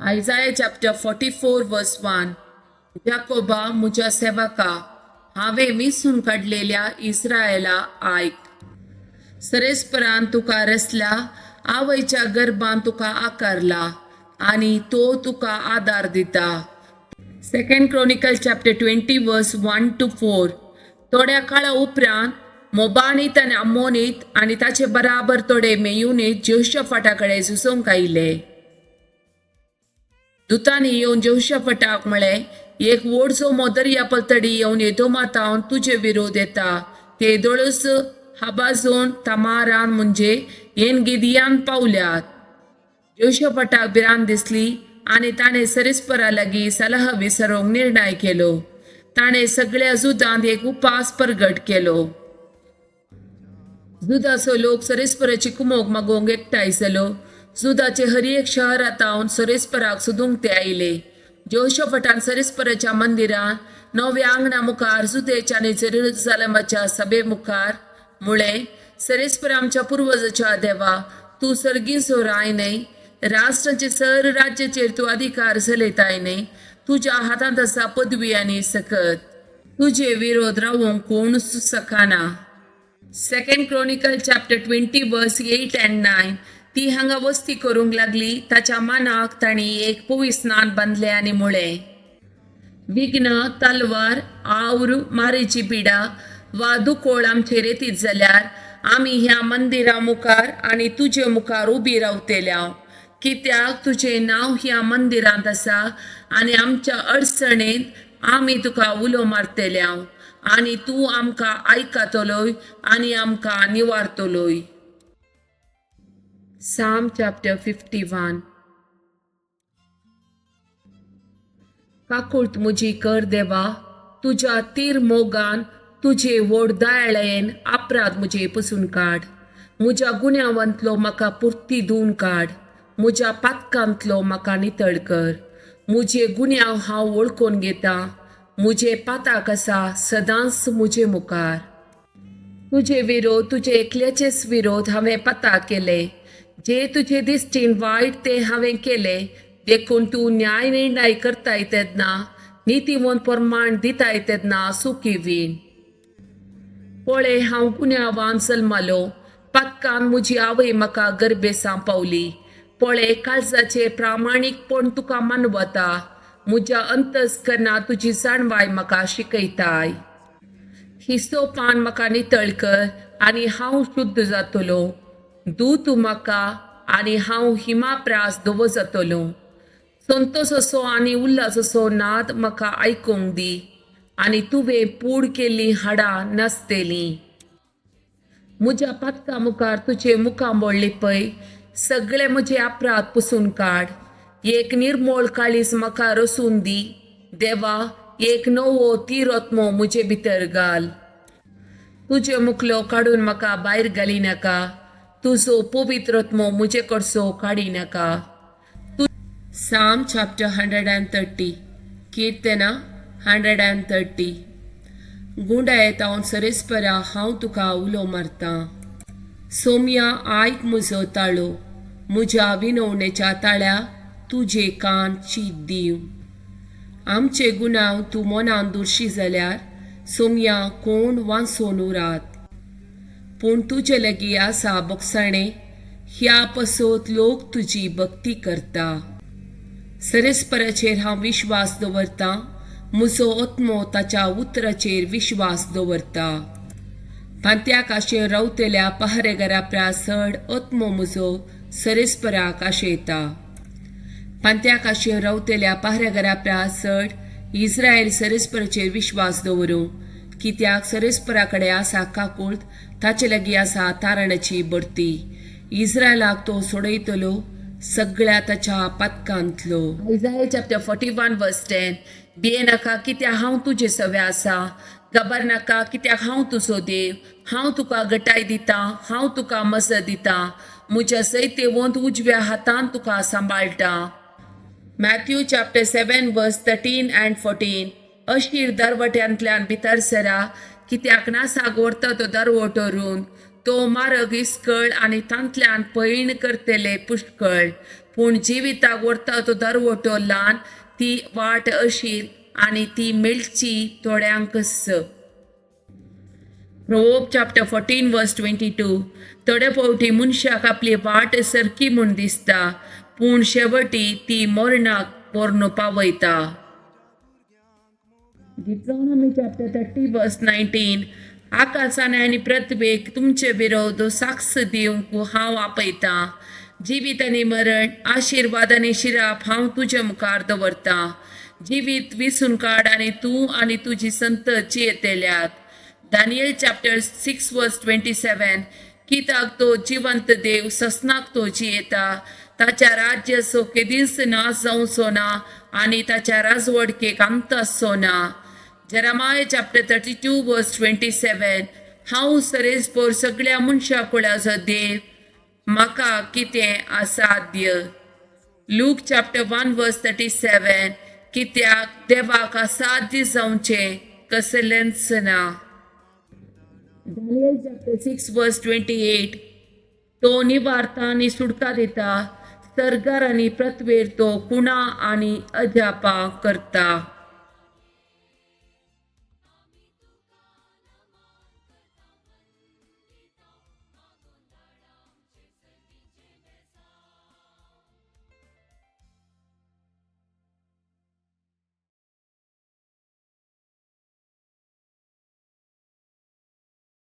Isaiah chapter 44 verse 1. जाकोबा म्हज्या सेवका, हांवें विंचून काडलेल्या इस्रायला आयक. सरेस्परान तुका रचला, आवयच्या गर्भान तुका आकारला आनी तो तुका आदार दिता. Second Chronicle chapter 20 verse 1 to 4. थोड्या काळा उपरांत मोबानीत आनी अम्मोनीत आनी ताचे बराबर थोडे मेयुनीत जेहोशाफाटा कडेन झुजोवंक आयले. दुतांनी येवन जेहोशाफाटाक म्हळें, एक व्हड जोमो दर्या पलतडी येवन एदोमांत तुजे विरोध येता. ते दोळस हाबाजोन तमारान म्हणजे एनगिदियान पावल्यात. जेहोशाफाटाक भिरांत दिसली आनी ताणें सरेस्परा लागीं सलाह विसरोंक निर्णय केलो. ताणें सगळ्या जुदांत एक उपास परगट केलो. जुदाचो लोक सरेस्पराची कुमोक मागोवंक एकठांय जालो. जुदाचे हर एक शहरांत सरेस्पराक सोदूंक ते आयले. जेहोशाफाटान सरेस्पराच्या मंदिरांत नव्या आंगणा मुखार जुदेच्या आनी जेरुजालेमाच्या सभे मुखार म्हळें, सरेस्परा आमच्या पुर्वजाच्या देवा, तूं सर्गीचो राय न्हय, राष्ट्रांचे सर राज्याचेर तूं अधिकार चलयताय न्हय. तुज्या हातांत आसा पदवी आनी सकत. तुजे विरोध रावोंक कोण शकना. Second Chronicle chapter 20 verse 8 and 9. ती हांगा वस्ती करूंक लागली. ताच्या मानाक तांणी एक पविस्नान बांदलें आनी म्हळें, विघ्न, तलवार, our, मारीची पिडा वा दुकोळ आमचेर येतीत जाल्यार आमी ह्या मंदिरा मुखार आनी तुजे मुखार उबी रावतेल्या, कित्याक तुजें नांव ह्या मंदिरांत आसा आनी आमच्या अडचणेंत आमी तुका उलो मारतेल्या आनी तूं आमकां आयकतलोय आनी आमकां निवारतलोय. Psalm chapter 51. काकूळट म्हजी कर देवा, तुज्या तीर मोगान, तुजे व्हड दयाळेन अपराध म्हजे पुसून काड. म्हज्या गुन्यांवांतलो म्हाका पुर्ती धुवन काड. म्हज्या पातकांतलो म्हाका नितळ कर. म्हजे गुन्यांव हांव वळखून घेतां. म्हजे पाताक आसा सदांच म्हजे मुखार. तुजे विरोध, तुजे एकल्याचेच विरोध हांवें पता केले. जे तुजे दिश्टीन वायट तें हांवें केलें. देखून तूं न्याय निर्णय करताय तेन्ना, नितीवंत प्रमाण दिताय तेन्ना सुखी वीण. पळय, हांव गुन्यांवान जल्मालो. पातकान म्हजी आवय म्हाका गर्भेसां पावली. पळय, काळजाचें प्रामाणीकपण तुका मानवता. म्हज्या अंतस्करणांत तुजी जाणवाय म्हाका शिकयताय. हिसोपान म्हाका नितळ कर आनी हांव शुद्ध जातलो. धू तूं म्हाका आनी हांव हिमाप्रास धवो जातलो. संतोस असो आनी उल्हास असो नाद म्हाका आयकूंक दी आनी तुवें पूड केल्लीं हाडां नाचतलीं. म्हज्या पातका मुखार तुजें मुखामळ लिपय. सगळे म्हजे अपराध पुसून काड. एक निर्मोळ काळीज म्हाका रसून दी देवा, एक नवो तिरोत्मो म्हजे भितर घाल. तुजे मुखलो काडून म्हाका भायर घाली नाका. तुजो पवित्रत्मो म्हजे कडसो काडी नाका. Psalm chapter 130. किर्तना 130. गुंडायेत हांव सरेस्परा, हांव तुका उलो मारतां. सोमया, आयक म्हजो ताळो. म्हज्या विनवणेच्या ताळ्या तुजे कान चीत दिव. आमचे गुन्यांव तूं मनान दुर्शी जाल्यार सोमया, कोण वांचोन उरात? पूण तुजे लागीं आसा बोगसाणें. ह्या पसत लोक तुजी भक्ती करता. सरेस्पराचेर हांव विश्वास दवरतां. म्हजो आत्मो ताच्या उतराचेर विश्वास दवरता. पांत्याक आशेन रावतल्या पहरेगारा प्रास चड आत्मो म्हजो सरेस्पराक आशेता. पांत्याक आशेन रावतल्या पहरेगारा प्रास चड इस्रायल सरेस्पराचेर विश्वास दवरूं, कित्याक सरेस्परा कडेन आसा काकूळट, ताचे लागीं आसा तारणाची बडती. इस्रायलाक तो सोडयतलो सगळ्या ताच्या पातकांतलो. Isaiah chapter 41 verse 10. भियेनाका, कित्याक हांव तुजे सवे आसा. घाबर नाका, कित्याक हांव तुजो देव. हांव तुका गटाय दितां. हांव तुका मजत दितां. म्हज्या सैतेवंत उजव्या हातान तुका सांबाळटा. Matthew chapter 7 verse 13 and 14. अशीर दरवट्यांतल्यान भितर सरा, कित्याक नासाक व्हरता तो दरवटो रुंद, तो मार्ग इस्कळ आनी तांतल्यान पयण करतले पुष्कळ. पूण जिविताक व्हरता तो दरवटो ल्हान, ती वाट अशीर आनी ती मेळची थोड्यांकच. Proverb chapter 14 verse 22. थोडे फावटी मनशाक आपली वाट सारकी म्हूण दिसता, पूण शेवटी ती मरणाक व्हरून पावयता. Deuteronomy chapter 30 verse 19. आकाशान आनी पृथ्वेक तुमचे विरोध साक्ष दिवंक हांव आपयतां. जिवीत आनी मरण, आशिर्वाद आनी शिराप हांव तुजे मुखार दवरतां. जिवीत विसून काड आनी तूं आनी तुजी संतत जियेतल्यात. Daniel chapter 6 verse 27. कित्याक तो जिवंत देव, ससनाक तो जियेता. ताच्या राज्याचो केदींच नाश जावचो ना आनी ताच्या राजवडकेक अंत आसचो ना. Jeremiah chapter 32 verse 27. हांव सरेस्पोर सगळ्या मनशा कुळाचो देव, म्हाका कितें असाध्य? Luke chapter 1 verse 37. कित्याक देवाक असाध्य जावचें कसलेंच ना. Daniel chapter 6 verse 28. तो निवारता आनी सुटका दिता. सर्गार आनी पृथ्वेर तो कुणा आनी अजापां करता.